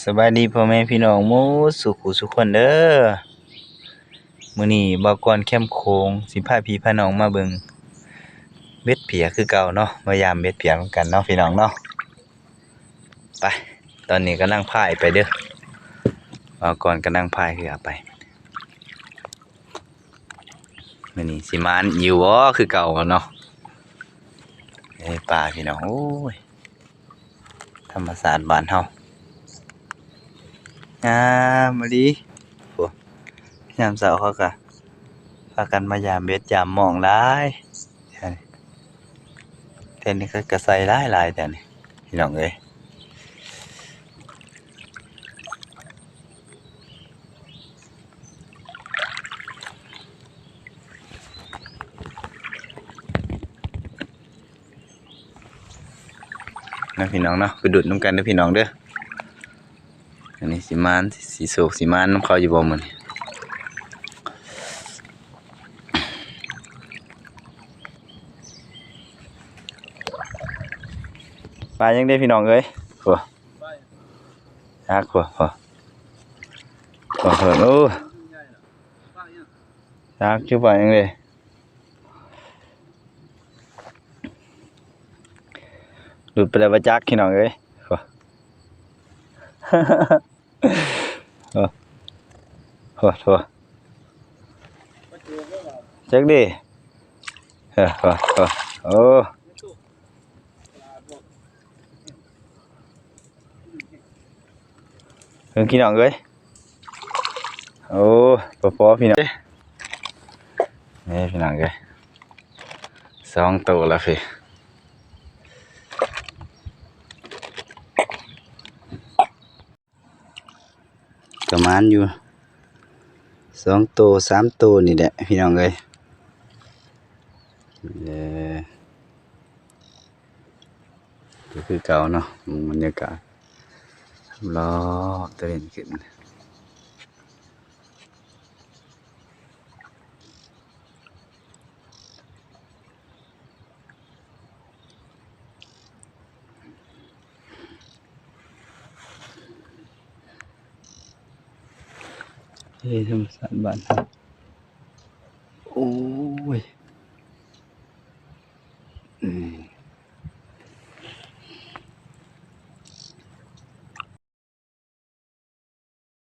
ສະບາຍດີພໍ່ແມ່ພີ່ນ້ອງໝົດສູ່ຜູ້ສູ່ຄົນເດີ. ມື້ນີ້ບ່າວກອນແຄມໂຂງຊິພາພີ່ພານ້ອງມາເບິ່ງເບັດເຜຍຄືເກົ່າເນາະ, ມາຢາມເບັດເຜຍນຳກັນເນາະພີ່ນ້ອງເນາະ. ໄປ, ຕອນນີ້ກຳລັງພາຍໄປເດີ, ບ່າວກອນກຳລັງພາຍເຮືອໄປ. ມື້ນີ້ຊິໝານຢູ່ບໍ່ຄືເກົ່າເນາະ. ເອີ ປາພີ່ນ້ອງ, ໂອ້ຍ ທຳມະຊາດບ້ານເຮົາງາມອີ່ຫຼີ. ໂອ້ ຍາມເຊົ້າເຂົາກະພາກັນມາຢາມເບັດຢາມໝ່ອງຫຼາຍ. ແຖວນີ້ເຂົາກະໃສ່ຫຼາຍໆ ແຖວນີ້ພີ່ນ້ອງເອີຍ. ນະພີ່ນ້ອງເນາະ, ໄປດຸດນຳກັນເດີພີ່ນ້ອງເດີ. ອັນນີ້ຊິໝານ ຊິໂຊກຊິໝານນຳເຂົາຢູ່ບໍ່ມື້ນີ້. ປາຫຍັງເດ້ພີ່ນ້ອງເອີຍ. ໂອ້ ຈັກ ໂອ້ ໂອ້ ໂອ້ ຈັກ ຢູ່ປາຫຍັງເດ້. ຫຼຸດໄປແລ້ວບໍ່ຈັກພີ່ນ້ອງເອີຍ. ໂອ້ ໂອ້ ໂອ້ ຈັກເດ້. ເອີ ໂອ້ ໂອ້ ໂອ້ ເບິ່ງພີ່ນ້ອງເອີຍ. ໂອ້ ພໍໆ ພີ່ນ້ອງ. ນີ້ພີ່ນ້ອງເອີຍ, ສອງໂຕລະພີ່. ກະໝານຢູ່ ສອງໂຕ ສາມໂຕນີ້ແຫຼະພີ່ນ້ອງເອີຍ. ເອີ ກໍຄືເກົ່າເນາະ, ເບິ່ງບັນຍາກາດລອບຕາເວັນຂຶ້ນ. ເອີ ທຳມະຊາດບ້ານເຮົາ. ໂອ້ຍ